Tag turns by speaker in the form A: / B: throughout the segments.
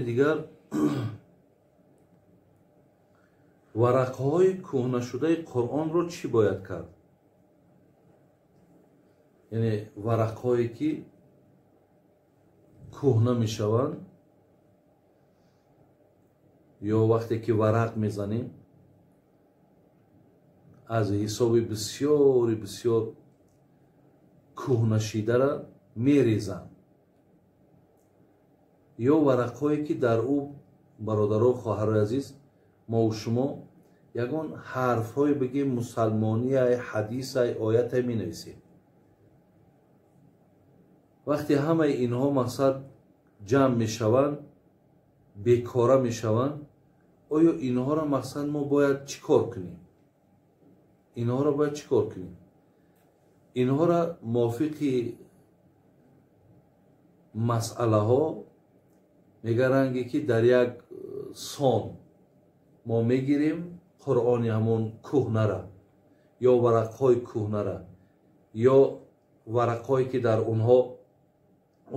A: Дигар варақҳои кӯҳнашудаи Қуръонро чӣ бояд кард? Яъне варақҳое ки кӯҳна мешаванд ё вақте ки варақ мезанем аз ҳисоби бисёри бисёр кӯҳнашидара мерезанд, ё варақҳое ки дар ӯ, бародаро, хоҳарои азиз, мову шумо ягон ҳарфҳое бигем мусалмонияй, ҳадисай, оятай менависем. Вақте ҳамаи инҳо мақсад ҷамъ мешаванд, бекора мешаванд, оё инҳоро мақсад мо бояд чӣ кор кунем? Инҳоро бояд чӣ кор кунем? Инҳоро мувофиқи масъалаҳо мегаранге ки дар як сон мо мегирем Қуръони ҳамон кӯҳнара ё варақҳои кӯҳнара ё варақҳое ки дар онҳо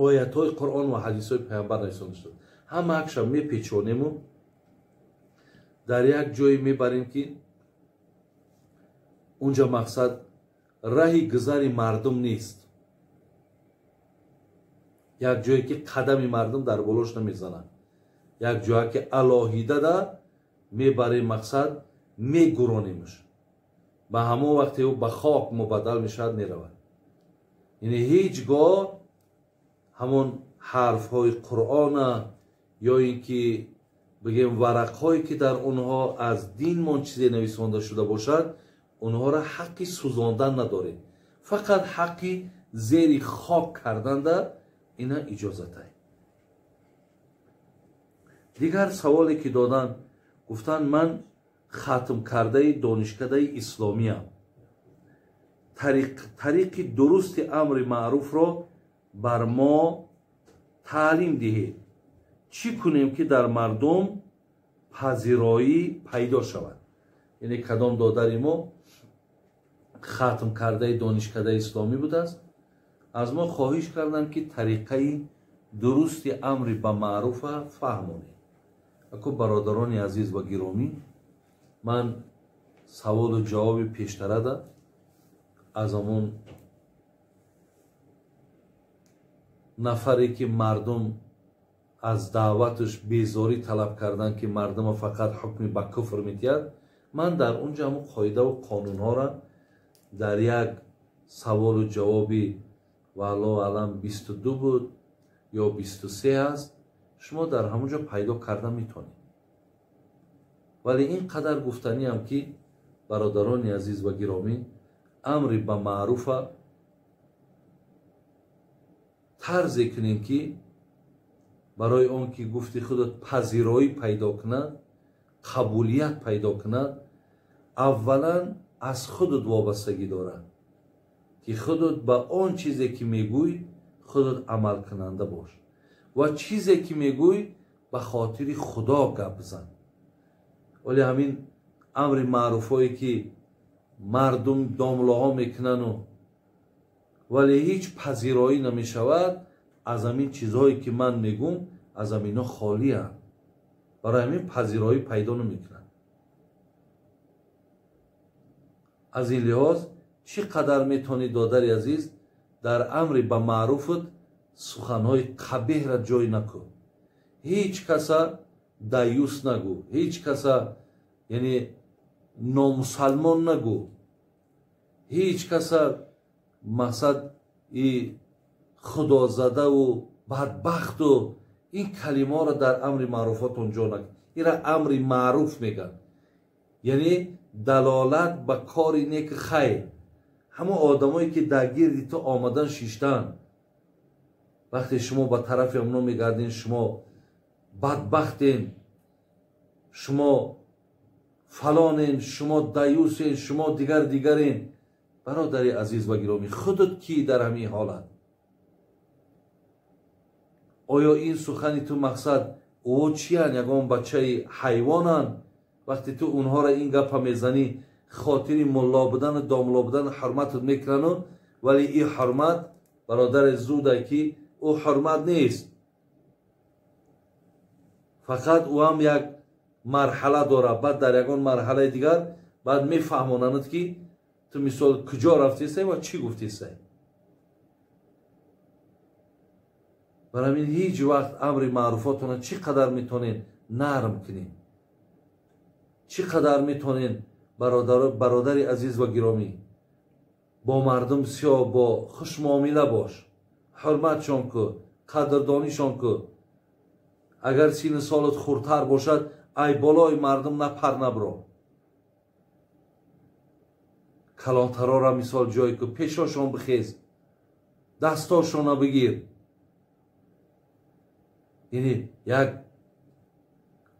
A: оятҳои Қуръон ва ҳадисҳои Паямбар нависонда шуда, ҳамаакша мепечонему дар як ҷое мебарем ки унҷа мақсад раҳи гузари мардум нест, як ҷое ки қадами мардум дар болош намезанад, як ҷое ки алоҳидада мебарем, мақсад мегуронемш, ба ҳамон вақте ӯ ба хок мубаддал мешавад, меравад. Яъне ҳеҷ гоҳ ҳамон ҳарфҳои Қуръона ё ин ки бигем варақҳое ки дар онҳо аз динмон чизе нависонда шуда бошад, онҳоро ҳаққи сӯзондан надорем, фақат ҳаққи зери хок карданда ина иҷозатай. Дигар саволе ки доданд, гуфтанд ман хатмкардаи донишкадаи исломиям, тариқи дурусти амри маъруфро бар мо таълим диҳед, чӣ кунем ки дар мардум пазироӣ пайдо шавад? Яъне кадом додари мо хатмкардаи донишкадаи исломӣ будааст, аз мо хоҳиш карданд ки тариқаи дурусти амри ба маъруфа фаҳмонед. Аку бародарони азиз ва гиромӣ, ман саволу ҷавоби пештарада аз ҳамон нафаре ки мардум аз даъваташ безорӣ талаб карданд ки мардума фақат ҳукми ба куфр медиҳад, ман дар он ҷо ҳамон қоидаву қонунҳоро дар як саволу ҷавоби валлоҳу аълам 22 буд ё 23 аст, шумо дар ҳамон ҷо пайдо карда метавонед. Вале ин қадар гуфтаниам ки бародарони азиз ва гиромӣ, амри ба маъруфа тарзе кунем ки барои он ки гуфти худат пазироӣ пайдо кунад, қабулият пайдо кунад, аввалан аз худат вобастагӣ дорад ки худат ба он чизе ки мегӯй худат амалкунанда бош ва чизе ки мегӯй ба хотири Худо гап зан. Вале ҳамин амри маъруфҳое ки мардум домлаҳо мекунану вале ҳеҷ пазироӣ намешавад, аз ҳамин чизҳое ки ман мегӯм аз ҳаминҳо холианд, барои ҳамин пазироӣ пайдо намекунанд. Аз ин лиҳоз чӣ қадар метавонӣ, додари азиз, дар амри ба маъруфат суханҳои қабеҳра ҷой накун, ҳеҷ каса даюс нагӯ, ҳеҷ каса яъне номусалмон нагӯ, ҳеҷ каса мақсад и худозадаву бадбахту ин калимаҳоро дар амри маъруфотон ҷо накун. Инра амри маъруф мегӯянд, яъне далолат ба кори неки хайр. Ҳамон одамое ки дар гирди ту омадан шиштанд, вақте шумо ба тарафи онҳо мегардин, шумо бадбахтен, шумо фалонен, шумо даюсен, шумо дигар дигарен. Бародари азиз ва гиромӣ, худат кӣ дар ҳамин ҳолат? Оё ин сухани ту мақсад ӯ чиянд? Ягон бачаи ҳайвонанд? Вақте ту онҳоро ин гапа мезанӣ, хотири мулло будану домло будану ҳурматат мекунану, вале ин ҳурмат, бародари зудай, ки ӯ ҳурмат нест. Фақат ӯ ҳам як марҳала дорад, баъд дар ягон марҳалаи дигар баъд мефаҳмонанд, ки ту мисол куҷо рафтесай ва чӣ гуфтесай. Барои ҳамин ҳеҷ вақт амри маъруфотона чӣ қадар метонед нарм кунед, чӣ қадар метонед бародари азиз ва гиромӣ бо мардум бисёр бо хушмуомила бош, ҳурматшон ку, қадрдонишон ку. Агар сину солат хурдтар бошад, ай болои мардум напар набро. Калонтарора мисол ҷой ку, пешошон бихез, дастошона бигир. Яъне як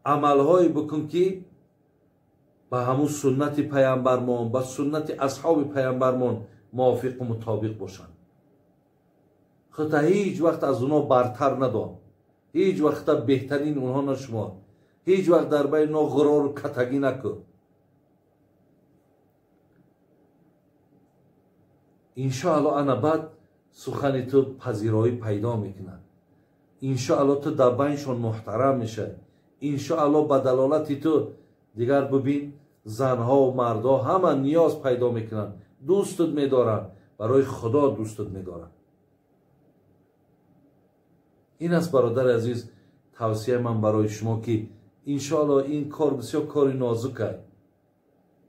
A: амалҳое бикун, ки ба ҳамун суннати паямбармон, ба суннати асҳоби паямбармон мувофиқу мутобиқ бошанд. Худта ҳеҷ вақт аз онҳо бартар надон, ҳеҷ вақта беҳтарин онҳо нашумор, ҳеҷ вақт дар байни онҳо ғурору катагӣ накун. Иншоалло ана баъд сухани ту пазироӣ пайдо мекунад. Иншоалло ту дар байншон муҳтарам мешавӣ. Иншоалло ба далолати ту дигар бибин занҳо мардҳо ҳама ниёз пайдо мекунанд, дӯстат медоранд, барои Худо дӯстат медоранд. Ин аст бародари азиз тавсияи ман барои шумо, ки иншоалло ин кор бисёр кори нозук аст.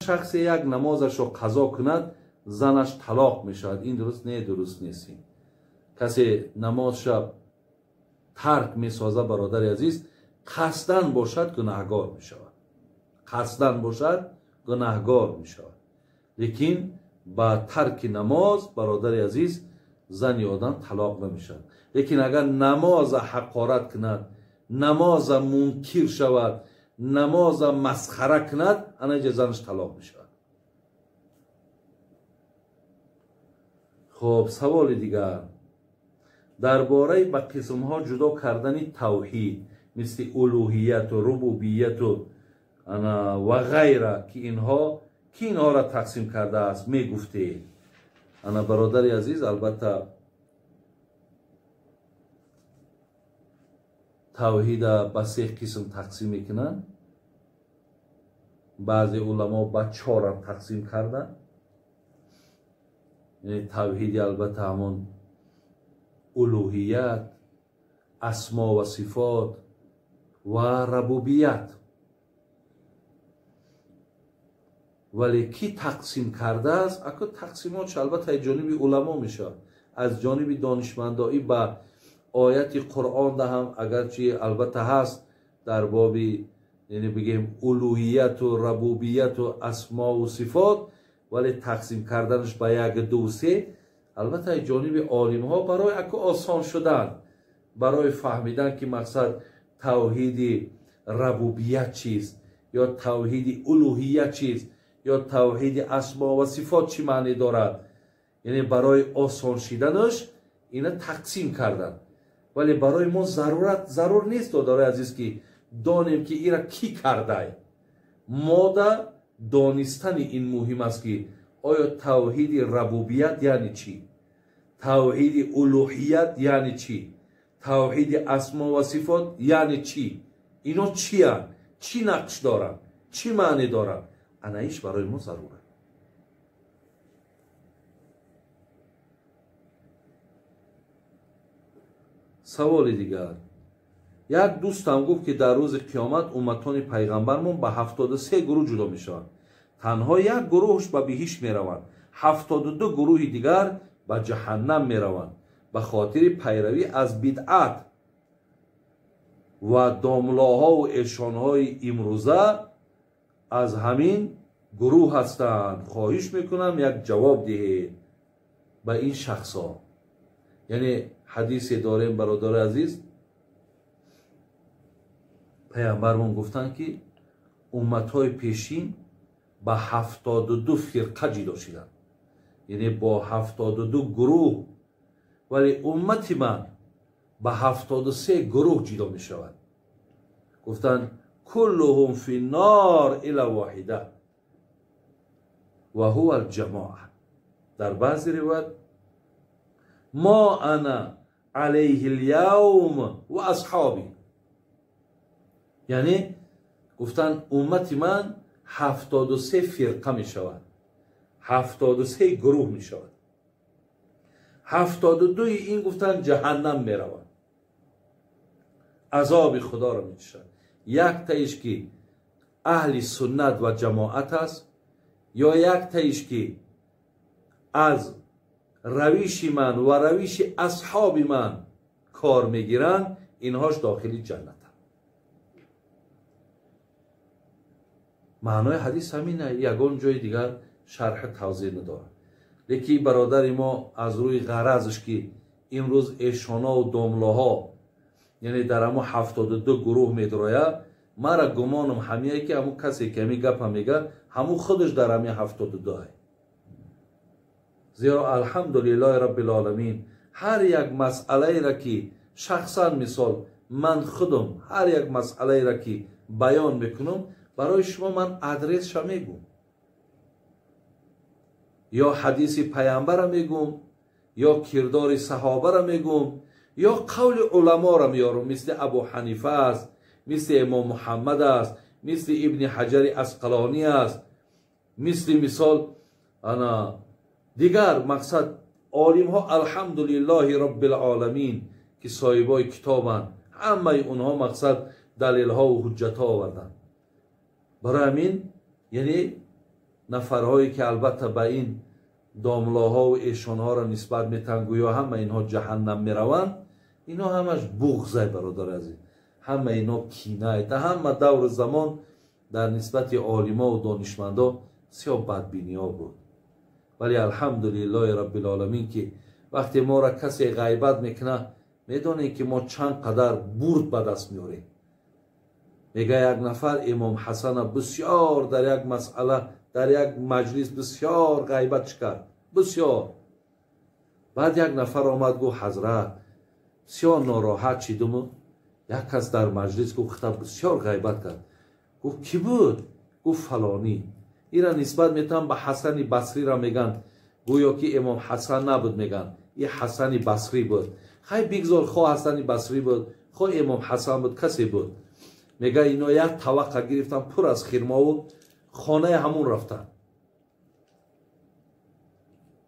A: Шахсе як намозашро қазо кунад, занаш талоқ мешавад. Ин дуруст не, дуруст нест. Касе намозша тарк месозад, бародари азиз, қасдан бошад гунаҳгор мешавад, қасдан бошад гунаҳгор мешавад. Лекин ба тарки намоз, бародари азиз, зани одам талоқ намешавад. Лекин агар намоза ҳақорат кунад, намоза мункир шавад, намоза масхара кунад, ана инҷа занаш талоқ мешавад. Хоб, саволи дигар дар бораи ба қисмҳо ҷудо кардани тавҳид, мисли улуҳияту рубубияту ва ғайра, ки инҳоро тақсим кардааст, мегуфтед. Ана бародари азиз, албатта тавҳида ба се қисм тақсим мекунанд. Баъзе уламо ба чорам тақсим карданд. Яъне тавҳиди албатта ҳамон улуҳият, асмо ва сифот ва рабубият. Вале ки тақсим кардааст, аку тақсимот албатта аз ҷониби уламо мешавад, аз ҷониби донишмандоӣ ба ояти Қуръон да ҳам агарчи албатта ҳаст дар боби, яъне бигем, улуҳияту рабубияту асмову сифот, вале тақсим карданаш ба як, ду, се албатта аз ҷониби олимҳо барои аку осон шудан, барои фаҳмидан, ки мақсад тавҳиди рабубият чист ё тавҳиди улуҳият чист ё тавҳиди асмо ва сифот чӣ маъне дорад, яъне барои осон шиданаш ина тақсим кардан. Вале барои мо зарур нест, додарои азиз, ки донем, ки ира кӣ кардай. Мода донистани ин муҳим аст, ки оё тавҳиди рабубият яъне чӣ, тавҳиди улуҳият яъне чӣ, тавҳиди асмо ва сифот яъне чӣ, ино чиянд, чӣ нақш доранд, чӣ маъне доранд. Ана иш барои мо зарур аст. Саволи дигар. Як дӯстам гуфт, ки дар рӯзи қиёмат умматони пайғамбармон ба 73 гурӯҳ ҷудо мешаванд. Танҳо як гурӯҳш ба биҳишт мераванд, 72 гурӯҳи дигар ба ҷаҳаннам мераванд ба хотири пайравӣ аз бидъат ва домлоҳову эшонҳои имрӯза аз ҳамин гурӯҳ ҳастанд. Хоҳиш мекунам як ҷавоб диҳед ба ин шахсҳо. Яъне ҳадисе дорем, бародари азиз, паямбармон гуфтанд, ки умматҳои пешин ба 72 фирқа ҷудо шуданд, яъне бо 72 гурӯҳ, вале уммати ман ба 73 гурӯҳ ҷудо мешавад. Гуфтанд куллуҳум фи нор илла воҳида ва ҳува алҷамоа. Дар баъзе ривоят мо ана алайҳи лявм ва асҳоби. Яъне гуфтанд уммати ман 73 фирқа мешавад, 73 гурӯҳ мешавад. 72 ин гуфтанд ҷаҳаннам меравад, азоби худоро мечашад. Яктаиш ки аҳли суннат ва ҷамоат аст, ё яктаиш ки аз равиши ман ва равиши асҳоби ман кор мегиранд, инҳош дохили ҷаннатанд. Маънои ҳадис ҳамин, ягон ҷои дигар шарҳи тавзеҳ надорад. Лекин бародари мо аз рӯи ғаразш ки имрӯз эшонову домлаҳо, яъне дар ҳамон 72 гурӯҳ медрояд, мара гумонам ҳамие ки ҳамун касе ки ҳамин гапа мега, ҳамун худаш дар ҳамин 72. Зеро алҳамдулиллоҳи раббил оламин ҳар як масъалаеро ки шахсан мисол ман худам ҳар як масъалаеро ки баён мекунам, барои шумо ман адресша мегӯм, ё ҳадиси паямбара мегӯм, ё кирдори саҳобара мегӯм, ё қавли уламоро меёрам, мисли Абу Ҳанифа аст, мисли Имом Муҳаммад аст, мисли Ибни Ҳаҷари Асқалонӣ аст, мисли мисол ана дигар мақсад олимҳо алҳамдулиллоҳи роббил оламин ки соҳибои китобанд, ҳамаи онҳо мақсад далелҳову ҳуҷҷатҳо оварданд. Барои ҳамин яъне нафарҳое ки албатта ба ин домлаҳову эшонҳоро нисбат метаҳанд, гӯё ҳама инҳо ҷаҳаннам мераванд, инҳо ҳамаш буғзай, бародари азиз, ҳама инҳо кинай. Та ҳама давру замон дар нисбати олимову донишмандо бисёр бадбиниҳо буд. Вале алҳамдулиллоҳи раббил оламин ки вақте моро касе ғайбат мекунад, медонем ки мо чанд қадар бурд ба даст меорем. Мега як нафар Имом Ҳасана бисёр дар як масъала, дар як маҷлис бисёр ғайбатш кард, бисёр. Баъд як нафар омад, гуфт ҳазрат, бисёр нороҳат шидуму. Як кас дар маҷлис гуфт хита бисёр ғайбат кард. Гуфт кӣ буд? Гуфт фалонӣ. Ира нисбат метавон ба Ҳасани Басриро меган, гӯё ки Имом Ҳасан набуд, меган и Ҳасани Басрӣ буд. Хай бигзор, хо Ҳасани Басрӣ буд, хо Имом Ҳасан буд, касе буд. Мега ино як таваққа гирифтан пур аз хирмову хонаи ҳамун рафтан,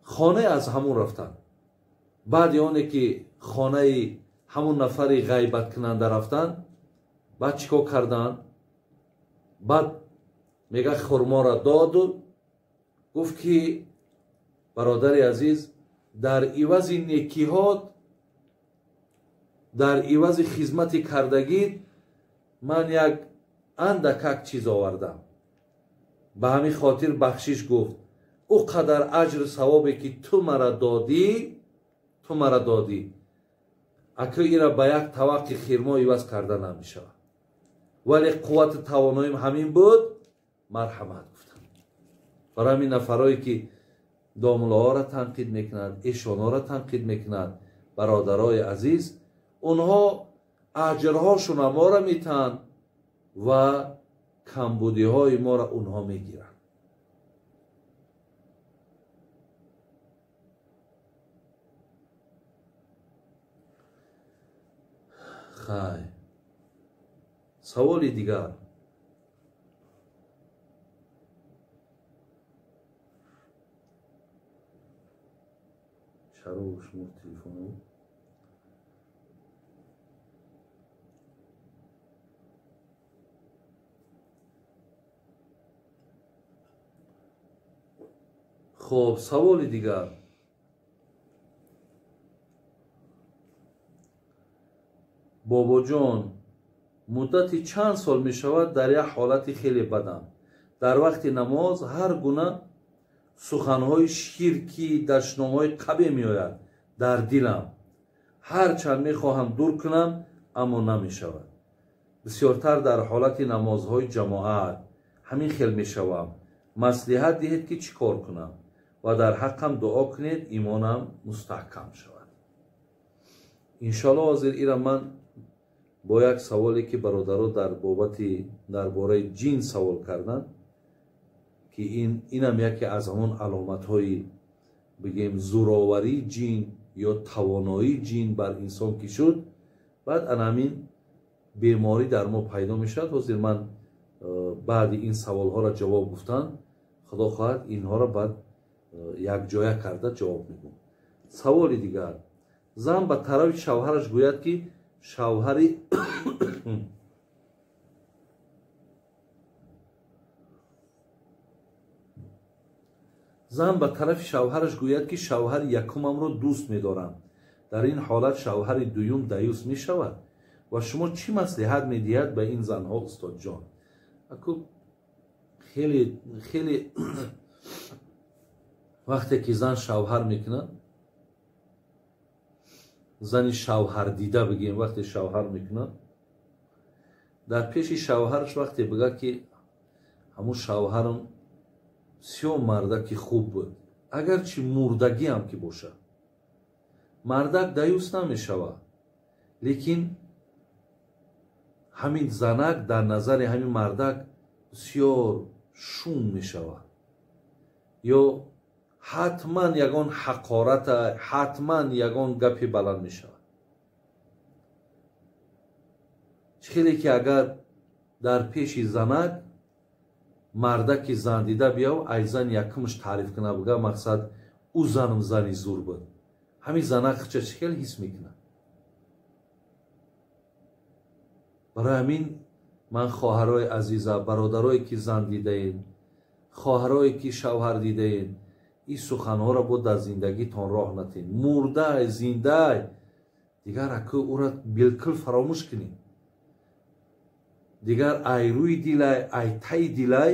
A: хонаи аз ҳамун рафтан. Баъди оне ки хонаи ҳамун нафари ғайбаткунанда рафтан, баъд чӣ кор карданд? Баъд мега хурморо доду гуфт ки бародари азиз, дар ивази некиҳот, дар ивази хизмати кардагит ман як андакак чиз овардам. Ба ҳамин хотир бахшиш гуфт, ӯ қадар аҷру савобе ки ту мара додӣ, ту мара додӣ, акӯ ира ба як таваққи хирмо иваз карда намешавад. Вале қуввати тавоноим ҳамин буд, марҳамат гуфтам. Барои ҳамин нафарое ки домлаҳоро танқид мекунанд, эшонҳоро танқид мекунанд, бародарои азиз, онҳо аҷрҳошона моро метаҳанд ва камбудиҳои моро онҳо мегиранд. Хай, саволи дигар. Чаро шумо телефоно? Хоб, саволи дигар. Бобоҷон, муддати чанд сол мешавад дар як ҳолати хеле бадам. Дар вақти намоз ҳар гуна суханҳои ширкӣ, дашномҳои қабе меояд дар дилам. Ҳарчанд мехоҳам дур кунам, аммо намешавад. Бисёртар дар ҳолати намозҳои ҷамоат ҳамин хел мешавам. Маслиҳат диҳед ки чӣ кор кунам ва дар ҳаққам дуо кунед, имонам мустаҳкам шавад. Иншоаллоҳ ҳозир ира ман бо як саволе ки бародаро дар бобати дар бораи ҷин савол карданд, ки инам яке аз ҳамон аломатҳои бигем зӯроварии ҷин ё тавоноии ҷин бар инсон ки шуд, баъд ана ҳамин беморӣ дар мо пайдо мешавад. Ҳозир ман баъди ин саволҳоро ҷавоб гуфтан, худо хоҳад инҳоро баъд якҷоя карда ҷавоб мегӯм. Саволи дигар: зан ба тарафи шавҳараш гӯяд, ки шавҳари зан ба тарафи шавҳараш гӯяд, ки шавҳари якумамро дӯст медорам. Дар ин ҳолат шавҳари дуюм даюс мешавад? Ва шумо чӣ маслиҳат медиҳад ба ин занҳо, устодҷон? Аку хеле хеле вақте ки зан шавҳар мекунад, зани шавҳардида бигем, вақте шавҳар мекунад, дар пеши шавҳараш вақте бигӯяд, ки ҳамун шавҳарам бисёр мардаки хуб буд, агарчи мурдагиам ки бошад, мардак даюс намешавад, лекин ҳамин занак дар назари ҳамин мардак бисёр шум мешавад, ё ҳатман ягон ҳақората, ҳатман ягон гапи баланд мешавад. Чӣ хеле ки агар дар пеши занак мардаки зандида биёв, ай зан якумш таъриф кунад, буга мақсад ӯ занам зани зур буд, ҳамин занак хича чӣ хел ҳис мекунад? Барои ҳамин ман хоҳарои азиза, бародарое ки зан дидаед, хоҳарое ки шавҳар дидаед, ин суханҳоро бо дар зиндагитон роҳ натед. Мурдай, зиндай, дигар аку ӯро билкул фаромӯш кунед. Дигар ай рӯи дилай, ай таи дилай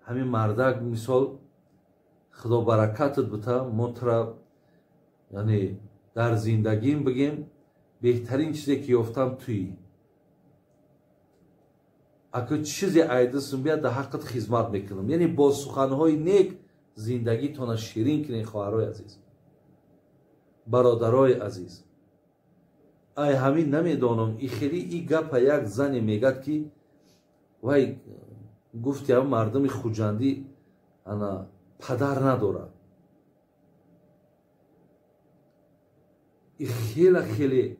A: ҳамин мардак мисол худо баракатат бита, мо тура яъне дар зиндагим бигем беҳтарин чизе ки ёфтам туӣ. Аку чизе айдисм бия, дар ҳаққат хизмат мекунам. Яъне бо суханҳои нек зиндагитона ширин кунед, хоҳарои азиз, бародарои азиз. Ай ҳамин намедонам, и хели и гапа як зане мегӯяд, ки вай гуфти ҳам мардуми хуҷандӣ ана падар надорад. И хела хеле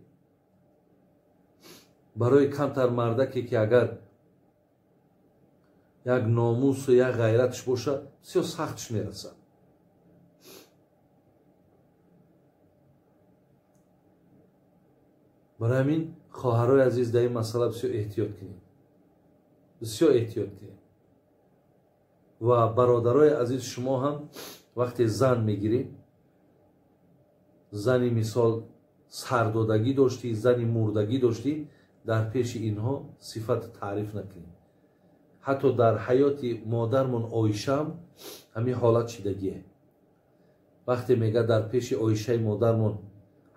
A: барои камтар мардаке ки агар як номусу як ғайратш бошад, бисёр сахтш мерасад. Барои ҳамин хоҳарои азиз, дар ин масъала бисёр эҳтиёт кунед, бисёр эҳтиёт кунед. Ва бародарои азиз, шумо ҳам вақте зан мегиред, зани мисол сардодагӣ доштӣ, зани мурдагӣ доштӣ, дар пеши инҳо сифат таъриф накунед. Ҳатто дар ҳаёти модармон Оишаам ҳамин ҳолат шидагие. Вақте мегӯяд дар пеши Оишаи модармон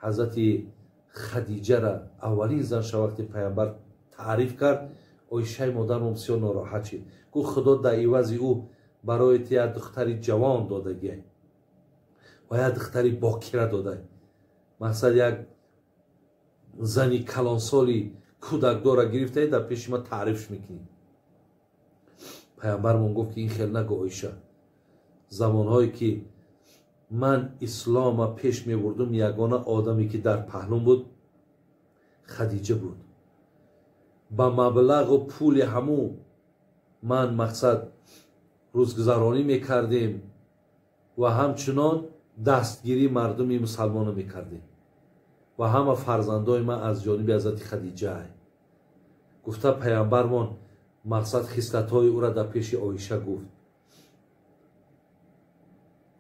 A: ҳазрати Хадиҷара, аввалин занша вақте пайғамбар таъриф кард, Оишаи модармон бисёр нороҳат шид. Гуфт худо дар ивази ӯ барои ту як духтари ҷавон додагие ва як духтари бокира дода. Мақсад як зани калонсоли кӯдакдора гирифтаи дар пеши ма таърифш мекунӣ. Пайғамбармон гуфт ки ин хел нагӯ Оиша. Замонҳое ки ман ислома пеш мебурдум, ягона одаме ки дар паҳлум буд Хадиҷа буд. Ба маблағу пули ҳаму ман мақсад рӯзгузаронӣ мекардем ва ҳамчунон дастгирии мардуми мусалмонро мекардем ва ҳама фарзандои ман аз ҷониби ҳазрати Хадиҷа. Гуфта пайғамбармон мақсад хислатҳои ӯра дар пеши Оиша гуфт.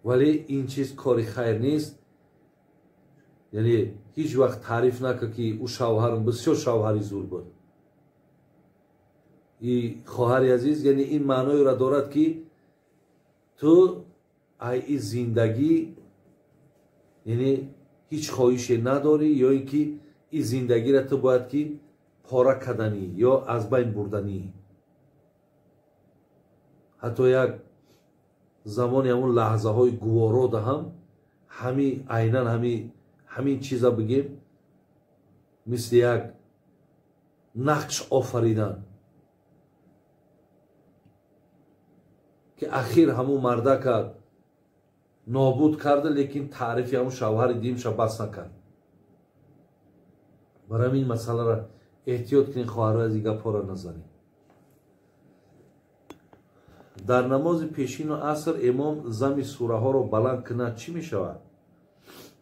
A: Вале ин чиз кори хайр нест. Яъне ҳеҷ вақт таъриф накард ки ӯ шавҳарам бисёр шавҳари зур буд. И хоҳари азиз, яъне ин маъноеро дорад ки ту ай и зиндагӣ яъне ҳеҷ хоҳише надорӣ, ё ин ки ин зиндагиро ту бояд ки пора карданӣ ё аз байн бурданӣ. Ҳатто як замони ҳамун лаҳзаҳои гуворода ҳам ҳами айнан ҳамин чиза бигем, мисли як нақш офаридан ки ахир ҳамун мардака нобуд карда, лекин таърифи ҳамун шавҳари димша бас накард. Барои ҳамин масъаларо Эҳтиёт кунед хоҳарҳо, аз ин гапҳоро назанед. Дар намози пешину аср имом зами сураҳоро баланд кунад, чӣ мешавад?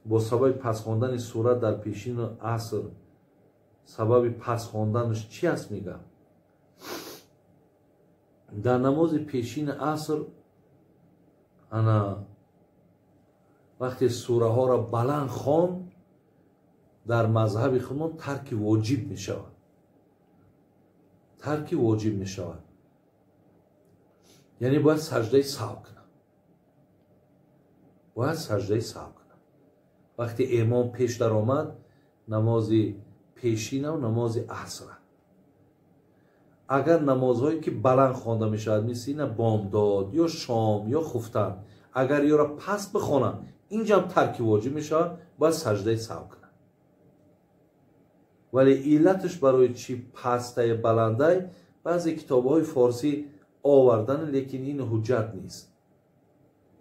A: Бо сабаби пас хондани сура дар пешину аср сабаби пас хонданаш чӣ аст, мегӯям? Дар намози пешини аср ана вақте сураҳоро баланд хонд, дар мазҳаби худмон тарки воҷиб мешавад, тарки воҷиб мешавад, яъне бояд саждаи саҳв кунад, бояд саждаи саҳв кунад. Вақте имом пеш даромад, намози пешинав намози асра, агар намозҳое ки баланд хонда мешавад, мисли ина бомдод ё шом ё хуфтан, агар ёро пас бихонанд, инҷам тарки воҷиб мешавад, бояд саждаи саҳв кунад. Вале иллаташ барои чӣ пастае баландай, баъзе китобҳои форсӣ овардан, лекин ин ҳуҷҷат нест.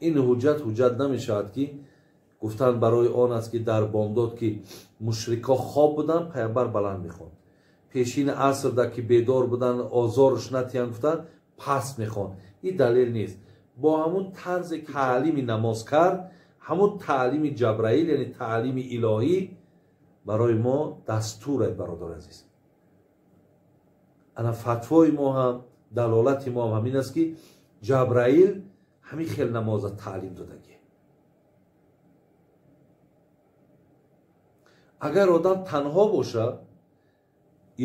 A: Ин ҳуҷҷат ҳуҷҷат намешавад, ки гуфтан барои он аст ки дар бомдод ки мушрикҳо хоб буданд, паямбар баланд мехонд, пешини асрда ки бедор буданд, озорш натиҳанд гуфтанд, паст мехонд. Ин далел нест. Бо ҳамун тарзе ки таълими намоз кард, ҳамун таълими Ҷабраил, яъне таълими илоҳӣ барои мо дастур аст, бародари азиз. Ана фатвои мо ҳам, далолати мо ҳам ҳамин аст, ки Ҷабраил ҳамин хел намоза таълим додагӣ. Агар одам танҳо бошад,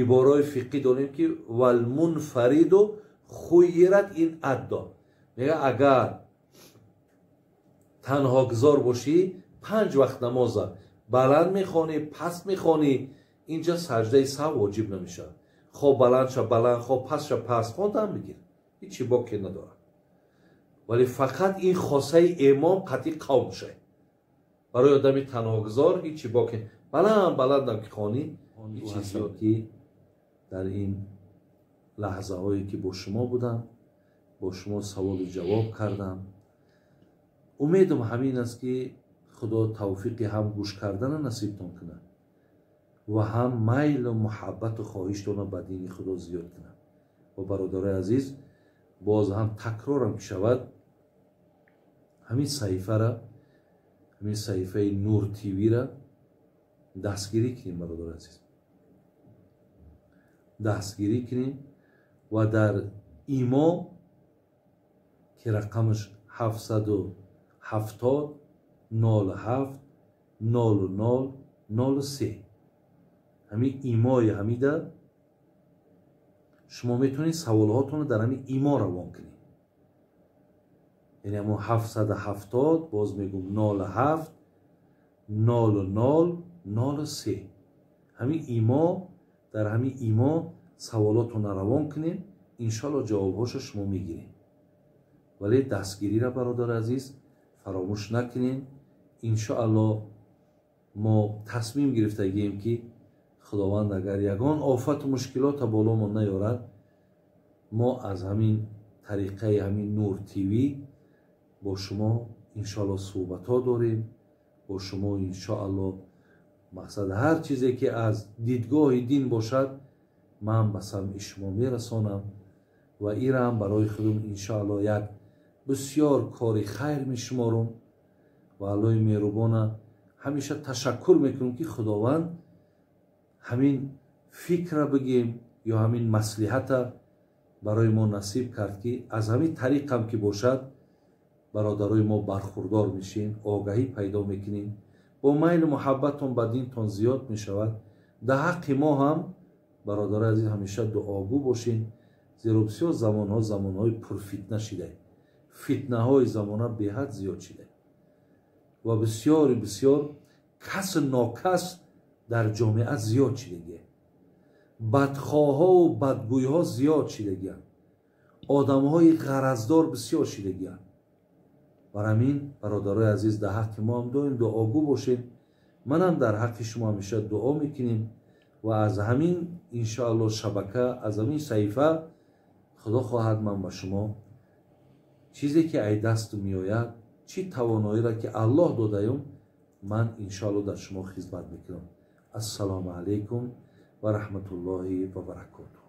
A: ибораи фиқҳӣ дорем ки валмунфариду хуйират ин аддо, мега агар танҳогузор бошӣ, 5 вақт намоза баланд мехонӣ, паст мехонӣ, инҷа саждаи саҳв воҷиб намешавад. Хоб баланд ша баланд, хоб паст ша паст, хондан бигир, ҳеҷ боке надорад. Вале фақат ин хосаи имом қатъи қавм шай. Барои одами танҳогузор ҳеҷ боке, баланд баландам ки хонӣ, ҳеҷ зиёд ки дар ин лаҳзаҳое ки бо шумо будам, бо шумо саволу ҷавоб кардам, умедам ҳамин аст ки худо тавфиқи ҳам гӯш кардана насибтон кунад ва ҳам майлу муҳаббату хоҳиштона ба дини худо зиёд кунад. Ва бародарои азиз, боз ҳам такрорам ки шавад, ҳамин саҳифара, ҳамин саҳифаи Нур ТВ-ра дастгирӣ кунем, бародарои азиз, дастгирӣ кунем ва дар имо ки рақамаш 770 07 00 03, ҳамин имои ҳамида шумо метавонед саволҳотонро дар ҳамин имо равон кунед. Яъне ҳамон 770, боз мегӯм 07 00 03, ҳамин имо, дар ҳамин имо саволотонро равон кунед, иншоалло ҷавобҳошо шумо мегиред. Вале дастгириро, бародари азиз, фаромӯш накунед. Иншоалло мо тасмим гирифтагием ки худованд агар ягон офату мушкилота боломон наёрад, мо аз ҳамин тариқаи ҳамин Нур ТВ бо шумо иншоалло суҳбатҳо дорем, бо шумо иншоалло мақсад ҳар чизе ки аз дидгоҳи дин бошад, ман ба самъи шумо мерасонам ва ирам барои худум иншоалло як бисёр кори хайр мешуморум ва Аллоҳи меҳрубона ҳамеша ташаккур мекунам ки худованд ҳамин фикра бигем ё ҳамин маслиҳата барои мо насиб кард ки аз ҳамин тариқам ки бошад, бародарои мо бархурдор мешем, огаҳӣ пайдо мекунем, бо майлу муҳаббатон ба динтон зиёд мешавад. Дар ҳаққи мо ҳам бародарои азиз ҳамеша дуогӯ бошем, зеро бисёр замонҳо замонҳои пурфитна шида, фитнаҳои замона беҳад зиёд шида ва бисёри бисёр касу нокас дар ҷомеа зиёд шидагия, бадхоҳҳову бадгӯйҳо зиёд шидагиянд, одамҳои ғараздор бисёр шидагиянд. Бар ҳамин бародарои азиз дар ҳаққи мо ҳам доим дуогӯ бошед. Манам дар ҳаққи шумо ҳамеша дуо мекунем ва аз ҳамин иншоалло шабака, аз ҳамин саҳифа худо хоҳад ман ба шумо чизе ки ай дасту меояд, чӣ тавоноиро ки Аллоҳ додаюм, ман иншоалло дар шумо хизмат мекунам. Ассалому алайкум Ва раҳматуллоҳи ва баракотуҳ.